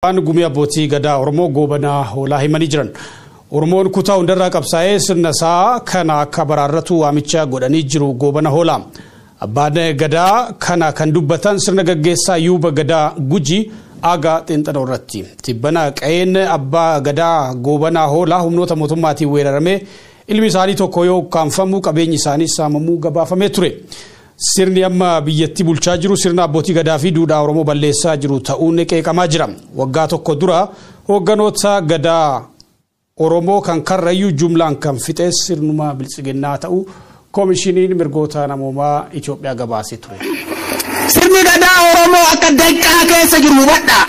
Waan gumii abbootii gadaa Oromoo Goobanaa Hoolaa himanii jiran. Oromoon kutaa hundarraa qabsaa'ee sirna isaa kana akka baraarratu waamicha godhanii jiru Goobana Hoolaa. Abbaan gadaa kana kan dubbatan sirna gaggeessaa Yuuba Gadaa Guji Aagaa Xiinxaloo irratti. Tibbana qa'een abbaa gadaa Goobanaa Hoolaa humnoota mootummaatiin weeraramee ilmi isaanii tokko yoo ukkaanfamu qabeenyi isaanii saamamuu gabaafamee ture. Sirni amma biyyattii bulchaa jiru sirna abbootii gadaa fi duudhaa Oromoo balleessaa jiru ta'uun qeeqamaa jira. Waggaa tokko dura hoogganoota gadaa Oromoo kan Karrayyuu jumlaan kan fixe sirnuma biltsiginnaa ta'uu koomishiniin mirgoota namoomaa Itoophiyaa gabaasee ture. Sirni gadaa Oromoo akka danqaa keessa jiru hubadhaa.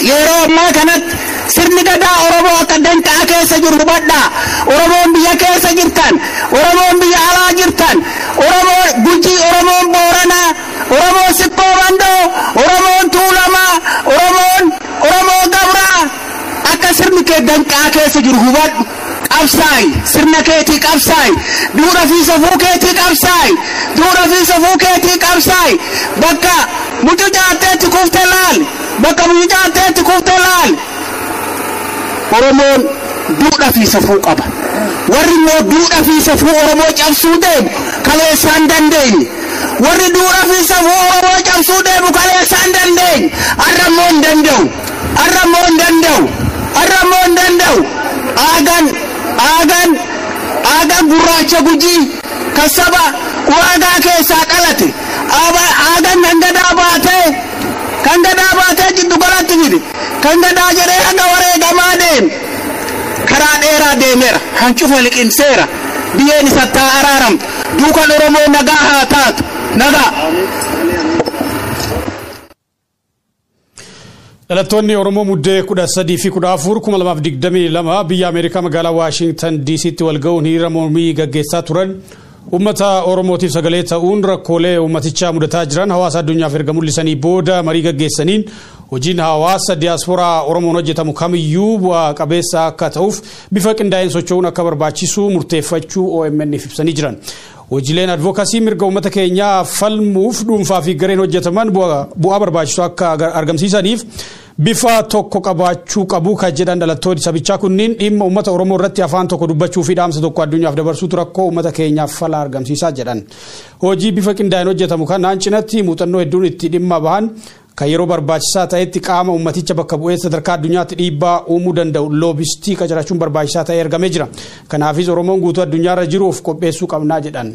Yeroo ammaa kanatti sirni gadaa Oromoo akka danqaa keessa jiru hubadhaa. Oromoon biyya keessa jirtan, Oromoon biyya alaa jirtan, Oromoon Gujii, Oromoon Booranaa, Oromoon Sikkoo Mandoo, Oromoon Tuulamaa, Oromoon Oromoo Gabraa akka sirni kee danqaa keessa jiru hubadhu. Qabsaa'i, sirna keetii qabsaa'i, duudhaa fi safuu keetii qabsaa'i, duudhaa fi safuu keetii qabsaa'i. Bakka mucucaatteetti kuftee laali, bakka mucucaatteetti kuftee laali. Oromoon duudhaa fi safuu qaba. Warri immoo duudhaa fi safuu Oromoo cabsuu deemu kaleessaan dandeenye. Warri duudhaa fi safuu Oromoo cabsuu deemu kaleessaan dandeenye. Har'a immoo hin danda'u. Har'a immoo hin danda'u. Har'a immoo hin danda'u. Aagaan aagaan aagaan gurraacha Gujii kan saba Uraagaa keessaa dhalate. Aagaan kan gadaa baatee kan gadaa baatee jiddu galatti fide. Kan gadaa jedhee hanga wareegamaa deeme. Karaa dheeraa deemeera. Hancufa liqimseera. Biyyeen isatti haa araaramtu. Duukan Oromoo nagaa haa taatu. Nagaa. Dhalattoonni Oromoo muddee 13 fi 14 2022 biyya Ameerikaa magaalaa Waashintan DC'tti wal ga'uun hiriira mormii gaggeessaa turan uummata Oromootiif sagalee ta'uun rakkoolee uummatichaa mudataa jiran hawaasa addunyaaf erga mul'isanii booda marii gaggeessaniin hojiin hawaasa diyaasporaa Oromoon hojjetamu kamiyyuu bu'aa qabeessa akka ta'uuf bifa qindaa'een socho'uun akka barbaachisu murteeffachuu OMN ibsanii jiran. Hojiileen advookasii mirga uummata keenyaa falmuuf dhuunfaa fi gareen hojjetaman bu'aa barbaachisu akka argamsiisaniif bifa tokko qabaachuu qabu kan jedhan dhalattoonni sabichaa kunniin dhimma uummata Oromoo irratti afaan tokko dubbachuu fi dhaamsa tokko addunyaaf dabarsuutu rakkoo uummata keenyaaf fala argamsiisaa jedhan. Hojii bifa qindaa'een hojjetamu kanaan cinatti muuxannoo hedduun itti dhimma bahan kan yeroo barbaachisaa ta'etti qaama uummaticha bakka bu'ee sadarkaa addunyaatti dhiibbaa uumuu danda'u loobistii qacarachuun barbaachisaa ta'ee argamee jira. Kanaafis Oromoon guutuu addunyaarra jiru of qopheessuu qabnaa jedhan.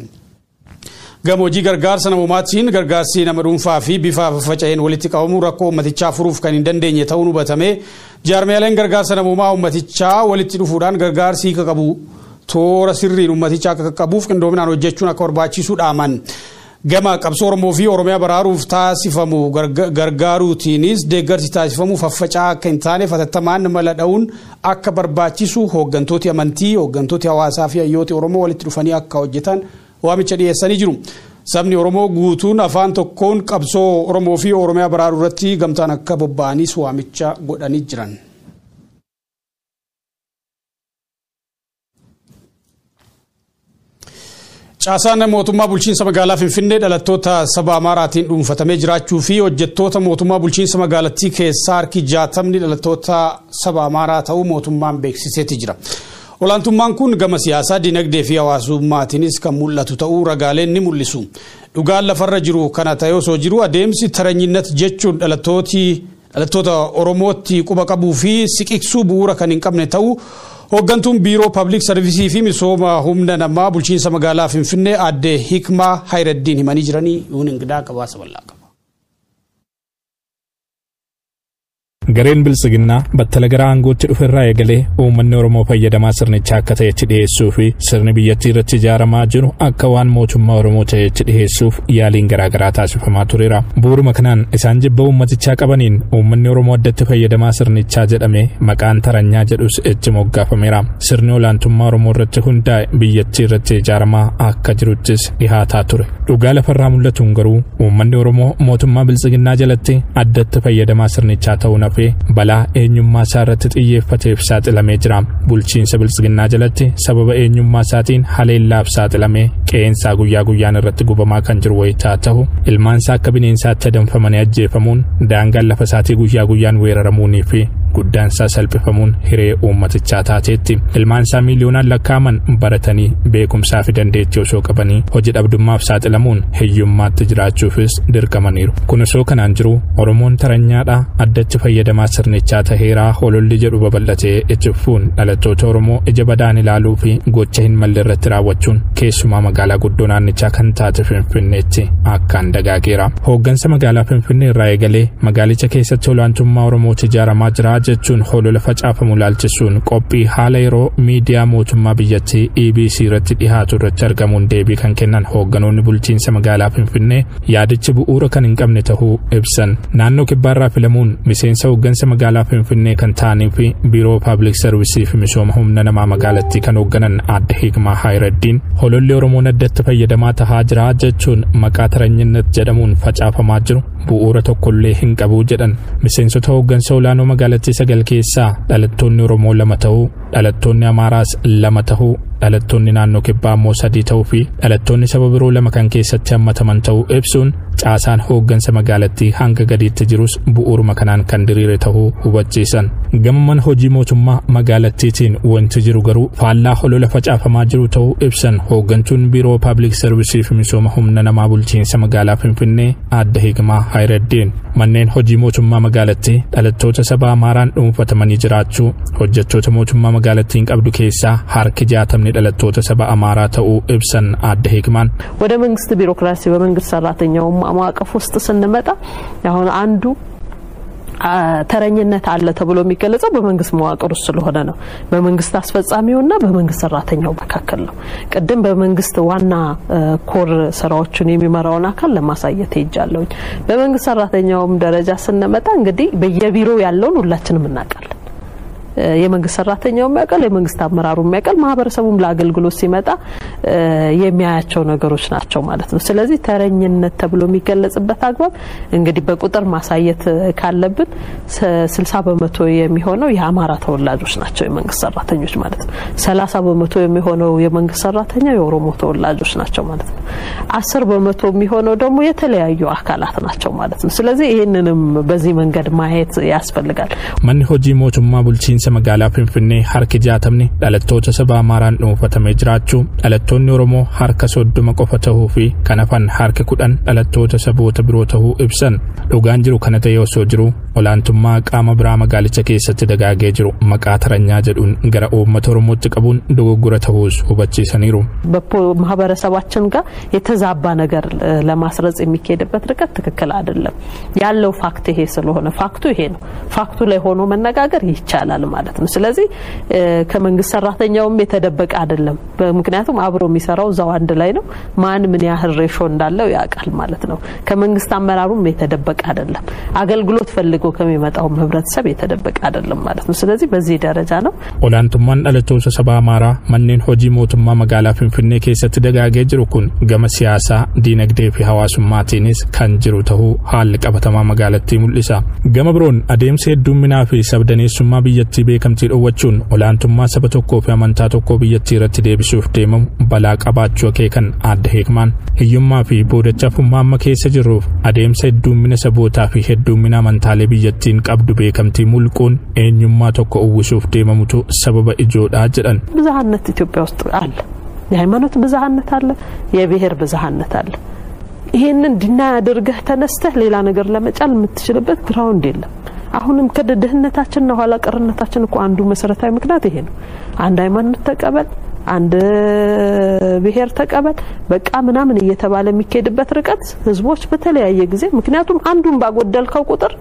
Gama hojii gargaarsa namoomaatiin gargaarsi nama dhuunfaa fi bifa faffaca'een walitti qabamu rakkoo uummatichaa furuuf kan hin dandeenye ta'uun hubatame jaarmiyaaleen gargaarsa namoomaa uummatichaa walitti dhufuudhaan gargaarsi hiika qabu toora sirriin uummatichaa akka qaqqabuuf qindoominaan hojjechuun akka barbaachisu dhaaman. Gama qabsoo Oromoo fi Oromiyaa baraaruuf taasifamu gargaaruutiinis deeggarsi taasifamu faffaca'aa akka hin taane hatattamaan mala dha'uun akka barbaachisu hooggantooti amantii, hooggantooti hawaasaa fi hayyooti Oromoo walitti dhufanii akka hojjetan waamicha dhiyeessanii jiru. Sabni Oromoo guutuun afaan tokkoon qabsoo Oromoo fi Oromiyaa baraaruu irratti gamtaan akka bobba'anis waamicha godhanii jiran. Caasaan mootummaa bulchiinsa magaalaa Finfinnee dhalattoota saba Amaaraatiin dhuunfatamee jiraachuu fi hojjettoota mootummaa bulchiinsa magaalattii keessaa harki 60 dhalattoota saba Amaaraa ta'uu mootummaan beeksiseeti jira. Olaantummaan kun gama siyaasaa, dinagdee fi hawaasummaatiinis kan mul'atu ta'uu ragaaleen ni mul'isu. Dhugaan lafarra jiru kana ta'ee osoo jiru adeemsi taranyinnat jechuun dhalattoota Oromootti quba qabuu fi siqiqsuu bu'uura kan hin qabne ta'uu hooggantuun biiroo pabliik sarvisii fi misooma humna namaa bulchiinsa magaalaa Finfinnee aadde Hikmaa Hayraddiin himanii jiranii yuun ingidaa gabaasa bal'aa qaba. Gareen biltsiginnaa battala gara aangootti dhuferraa eegalee uummanni Oromoo fayyadamaa sirnichaa akka ta'etti dhiyeessuu fi sirni biyyattii irratti ijaaramaa jiru akka waan mootummaa Oromoo ta'etti dhiyeessuuf yaaliin garaagaraa taasifamaa tureera. Bu'uuruma kanaan isaan jibba uummatichaa qabaniin uummanni Oromoo addatti fayyadamaa sirnichaa jedhamee maqaan taranyaa jedhus itti moggaafameera. Sirni olaantummaa Oromoo irratti hundaa'e biyyattii irratti ijaaramaa akka jiruttis dhihaataa ture. Dhugaa lafarraa mul'atuun garuu uummanni Oromoo mootummaa biltsiginnaa jalatti addatti fayyadamaa sirnichaa ta'uu nafe hafee balaa eenyummaa isaa irratti xiyyeeffateef saaxilamee jira. Bulchiinsa biltsiginnaa jalatti sababa eenyummaa isaatiin haleellaaf saaxilamee qe'eensaa guyyaa guyyaan irratti gubamaa kan jiru wayitaa ta'u, ilmaansaa akka bineensaatti adamfamanii ajjeefamuun, daangaan lafa isaatii guyyaa guyyaan weeraramuunii fi guddaansaa salphifamuun hiree uummatichaa taateetti. Ilmaansaa miiliyoonaan lakkaa'aman baratanii beekumsaa fi dandeettii osoo qabanii hojii dhabdummaaf saaxilamuun hiyyummaatti jiraachuufis dirqamaniiru. Kun osoo kanaan jiru Oromoon taranyaadha addatti fayyadamaa sirnichaa taheeraa hololli jedhu babal'atee itti fufuun dhalattoota Oromoo ija badaan ilaaluu fi gocha hin malle irratti raawwachuun keessumaa magaalaa guddoo naannichaa kan taate Finfinneetti akkaan dagaageera. Hooggansa magaalaa Finfinnee irraa eegalee magaalicha keessatti olaantummaa Oromootti ijaaramaa jira jechuun holola facaafamu ilaalchisuun qophii haala yeroo miidiyaa mootummaa biyyattii EBC irratti dhihaatu irratti argamuun deebii kan kennan hoogganoonni bulchiinsa magaalaa Finfinnee yaadichi bu'uura kan hin qabne ta'uu ibsan. Naannoo kibbaarraa filamuun miseensa hooggansa magaalaa Finfinnee kan ta'anii fi biiroo paabliik sarvisii fi misooma humna namaa magaalattii kan hoogganan Aadde Hikmaa Haayiraddiin hololli Oromoon addatti fayyadamaa tahaa jira jechuun maqaa taranyinnet jedhamuun facaafamaa jiru bu'uura tokkollee hin qabu jedhan. Miseensota hooggansa olaanoo magaalattii 9 keessaa dhalattoonni Oromoo 2 ta'uu, dhalattoonni Amaaraas 2 ta'uu, dhalattoonni naannoo kibbaa immoo 3 ta'uu fi dhalattoonni saba biroo 2 kan keessatti hammataman ta'uu ibsuun caasaan hooggansa magaalattii hanga gadiitti jirus bu'uuruma kanaan kan diriire ta'uu hubachiisan. Gama mana hojii mootummaa magaalattiitiin wanti jiru garuu faallaa holola facaafamaa jiru ta'uu ibsan hooggantuun biiroo paabliik sarvisii fi misooma humna namaa bulchiinsa magaalaa Finfinnee Aadde Hikmaa Haayiraddiin. Manneen hojii mootummaa magaalattii dhalattoota saba Amaaraan dhuunfatamanii jiraachuu, hojjettoota mootummaa magaalattiin qabdu keessaa harki 60 dhalattoota saba Amaaraa ta'uu ibsan Aadde Hikmaan. ወደ መንግስት ቢሮክራሲ በመንግስት ሰራተኛው ማዕቀፍ ውስጥ ስንመጣ አሁን አንዱ ተረኝነት አለ ተብሎ የሚገለጸው በመንግስት መዋቅር ውስጥ ስለሆነ ነው። በመንግስት አስፈጻሚውና በመንግስት ሰራተኛው መካከል ነው። ቅድም በመንግስት ዋና ኮር ስራዎችን የሚመራውን አካል ለማሳየት ሄጃለሁኝ። በመንግስት ሰራተኛውም ደረጃ ስንመጣ እንግዲህ በየቢሮው ያለውን ሁላችንም እናውቃለን። የመንግስት ሰራተኛውም ያውቃል፣ የመንግስት አመራሩም ያውቃል፣ ማህበረሰቡም ለአገልግሎት ሲመጣ የሚያያቸው ነገሮች ናቸው ማለት ነው። ስለዚህ ተረኝነት ተብሎ የሚገለጽበት አግባብ እንግዲህ በቁጥር ማሳየት ካለብን 60% የሚሆነው የአማራ ተወላጆች ናቸው የመንግስት ሰራተኞች ማለት ነው። 30% የሚሆነው የመንግስት ሰራተኛ የኦሮሞ ተወላጆች ናቸው ማለት ነው። 10% የሚሆነው ደግሞ የተለያዩ አካላት ናቸው ማለት ነው። ስለዚህ ይሄንንም በዚህ መንገድ ማየት ያስፈልጋል። Manni hojii mootummaa bulchiinsa magaalaa Finfinnee harki 60 dhalattoota saba Amaaraan dhuunfatamee jiraachuu, dhalattoonni Oromoo harka 30 qofa ta'uu fi kan hafan harki 10 dhalattoota saboota biroo ta'uu ibsan. Dhugaan jiru kana ta'ee osoo jiru olaantummaa qaama biraa magaalicha keessatti dagaagee jiru maqaa taranyaa jedhuun gara uummata Oromootti qabuun dogoggora ta'uus hubachiisaniiru. በማህበረሰባችን ጋር የተዛባ ነገር ለማስረጽ የሚካሄድበት ርቀት ትክክል አይደለም። ያለው ፋክት ይሄ ስለሆነ ፋክቱ ይሄ ነው። ፋክቱ ላይ ሆኖ መነጋገር ይቻላል ማለት ነው። ስለዚህ ከመንግስት ሰራተኛውም የተደበቀ አይደለም። ምክንያቱም አብሮ የሚሰራው እዛው አንድ ላይ ነው። ማን ምን ያህል ሬሾ እንዳለው ያውቃል ማለት ነው። ከመንግስት አመራሩም የተደበቀ አይደለም። አገልግሎት ፈልጎ ከሚመጣው ህብረተሰብ የተደበቀ አይደለም ማለት ነው። ስለዚህ በዚህ ደረጃ ነው። Olaantummaan dhalattoota saba Amaaraa manneen hojii mootummaa magaalaa Finfinnee keessatti dagaagee jiru kun gama siyaasaa, diinagdee fi hawaasummaatiinis kan jiru ta'uu haalli qabatamaa magaalattii mul'isa. Gama biroon adeemsa heddumminaa fi sabdaneessummaa biyyattii beekamtii dhoowwachuun olaantummaa saba tokkoo fi amantaa tokkoo biyyattii irratti deebisuuf deemamu balaa qabaachuu akeekan Aadde Hikmaan hiyyummaa fi boodachafummaa amma keessa jirruuf adeemsa heddummina sabootaa fi heddummina amantaalee biyyattiin qabdu beekamtii mulquun eenyummaa tokko uwwisuuf deemamutu sababa ijoodha jedhan. ብዝሃነት ኢትዮጵያ ውስጥ አለ። የሃይማኖት ብዝሃነት አለ፣ የብሔር ብዝሃነት አለ። ይሄንን ዲና አድርገህ ተነስተህ ሌላ ነገር ለመጫል የምትችልበት ግራውንድ የለም። አሁንም ከድህነታችንና ኋላ ቀርነታችን እኮ አንዱ መሰረታዊ ምክንያት ይሄ ነው። አንድ ሃይማኖት ተቀበል፣ አንድ ብሔር ተቀበል፣ በቃ ምናምን እየተባለ የሚኬድበት ርቀት ህዝቦች በተለያየ ጊዜ ምክንያቱም አንዱን ባጎደልከው ቁጥር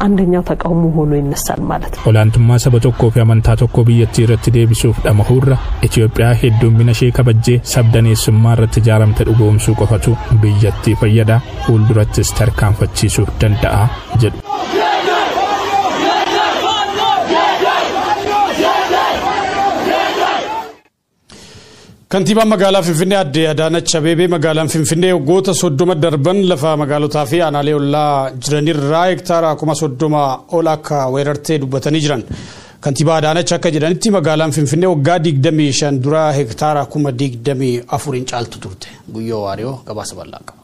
አንደኛው ተቃውሞ ሆኖ ይነሳል ማለት ነው። Olaantummaa saba tokkoo fi amantaa tokkoo biyyattii irratti deebisuuf dhamahuurra Itoophiyaa heddummina ishee kabajjee sabdaneessummaa irratti ijaaramte dhugoomsuu qofatu biyyattii fayyada, fuuldurattis tarkaanfachiisuuf danda'a jedhu. Kantiibaan magaalaa Finfinnee Aadde Adaanach Abeebee magaalaan Finfinnee waggoota 30 darban lafa magaalotaa fi aanaalee ollaa jiranirraa hektaara 30,000 ol akka weerartee dubbatanii jiran. Kantiibaa Adaanach akka jedhanitti magaalaan Finfinnee waggaa 25 dura hektaara 24,000 caaltu turte. Guyyoo Waariyoo gabaasa bal'aa qaba.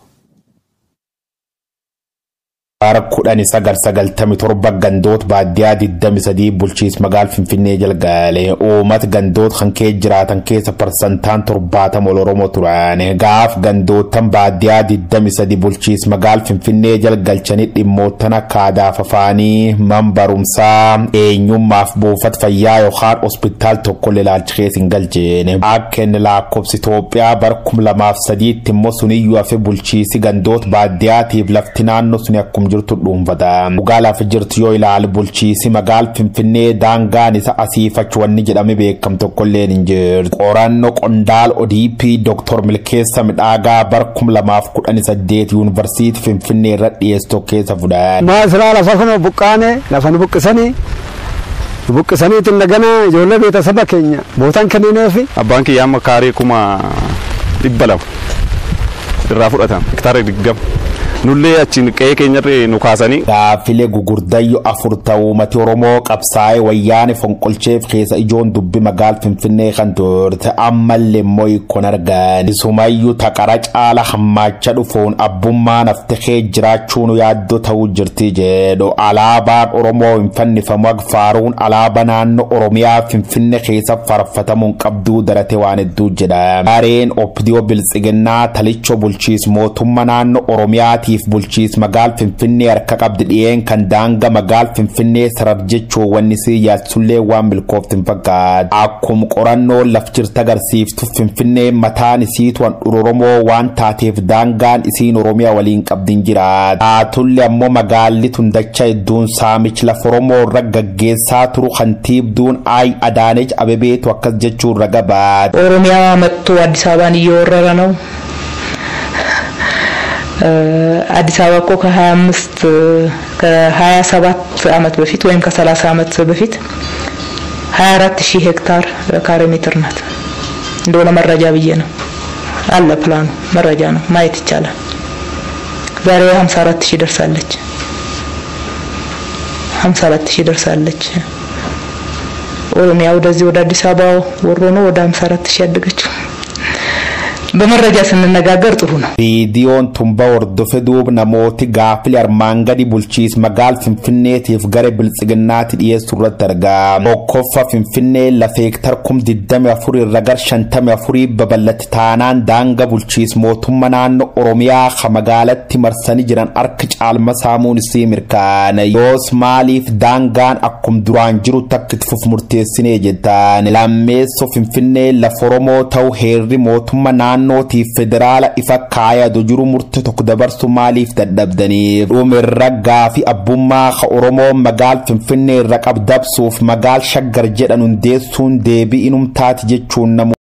Bara 1997 gandoota baadiyyaa 23 bulchiis magaal Finfinnee jalqaale uummata gandoota kan kee jiraatan keessa parsantaan 70 ol Oromoo turan. Gaaf gandootan baadiyyaa 23 bulchiis magaal Finfinnee jalgalchanii dhimmoottan akka aadaaf afaanii man barumsaa eenyummaaf buufata fayyaa yookaan hospitaal tokko ilaalcha keessa hin galchine. Akka inni lakkoofsa Itoophiyaa bara 2003 immoo suniyyuu hafe bulchiisi gandoota baadiyyaatiif lafti naannoo suni akkuma jirtu dhuunfata. Dhugaa lafa jirtu yoo ilaalu bulchiisi magaal Finfinnee daangaan isa asiifachi wanni jedhame beekamu tokkolleen hin jirtu. Qorannoo qondaal ODP Dr. Milkeessa Midhaagaa bara 2018 Yuunivarsiitii Finfinnee irra dhiyeessu keessa fudhan. Maasiraa lafa kana buqqaane lafa nu buqqisanii buqqisaniitiin dagana ijoollee beetasaba keenya bootaan kennineefi. Abbaan kiyya amma kaaree 200,000 irraa fudhatama. Hektaara 20. Nullee achiin qe'ee keenyarree nu kaasanii. Gaaffilee gugurdayyo 4 ta'uu uummati Oromoo qabsaa'ee wayyaane fonqolcheef keessa ijoon dubbi magaal Finfinnee kan turte ammallee immoo hiikkoon argan. Isumayyuu taqara caala hammaacha dhufuun abbummaan haftee jiraachuun yaaddoo ta'uu jirti jedhu. Alaabaan Oromoo hin fannifamu agfaaruun alaabaa naannoo Oromiyaa Finfinnee keessa farfatamuun qabduu darate waan hedduu jedha. Gareen OPDO Biltsiginnaa talichoo bulchiis mootummaa naannoo Oromiyaati bulchiis magaal Finfinnee harka qabdi dhiyeen kan daanga magaal Finfinnee sarar jechuu wanni si yaadsullee waan milkoofti hin fakkaatu. Akkuma qorannoo laf jirti agarsiiftu Finfinnee mataan isiitu handhuura Oromoo waan taateef daangaan isiin Oromiyaa waliin qabdi hin jiraatu. Taatullee ammoo magaalli tun dacha hedduun saamichi lafa Oromoo irra gaggeessaa turu kantiibduun Ayi Adaanech Abebeetu akkas jechuun raga baate. ኦሮሚያ መጥቶ አዲስ አበባን እየወረረ ነው። አዲስ አበባ እኮ ከ25 ከ27 ዓመት በፊት ወይም ከ30 ዓመት በፊት 24000 ሄክታር ካሬ ሜትር ናት። እንደሆነ መረጃ ብዬ ነው አለ ፕላኑ መረጃ ነው ማየት ይቻላል። ዛሬ 54000 ደርሳለች። 54000 ደርሳለች። ኦሮሚያ ወደዚህ ወደ አዲስ አበባ ወሮ ነው ወደ 54000 ያደገችው። በመረጃ ስንነጋገር ጥሩ ነው። Viidiyoon tumba hordofe duub namooti gaaffilee armaan gadi bulchiis magaal Finfinneetiif gara Biltsiginnaatti dhiyeessu irratti argama. Tokkoffaa Finfinnee lafa hektaara 24,000 irra gara 54 babal'atti taanaan daanga bulchiis mootummaa naannoo Oromiyaa ka magaalatti marsanii jiran harka caalma saamuun isii mirkaana. Yoos maaliif daangaan akkum duraan jiru takka itti fufu murteessinee jettaan. Lammeessoo Finfinnee lafa Oromoo ta'u heerri mootummaa naannoo naannootiif federaala ifa kaayadu jiru murte tokko dabarsu maaliif dadhabdaniif dhumirra gaafi abbummaa ka Oromoo magaal Finfinnee irra qabdabsuuf magaal Shaggar jedhan hundeessuun deebii inumtaati jechuun namu.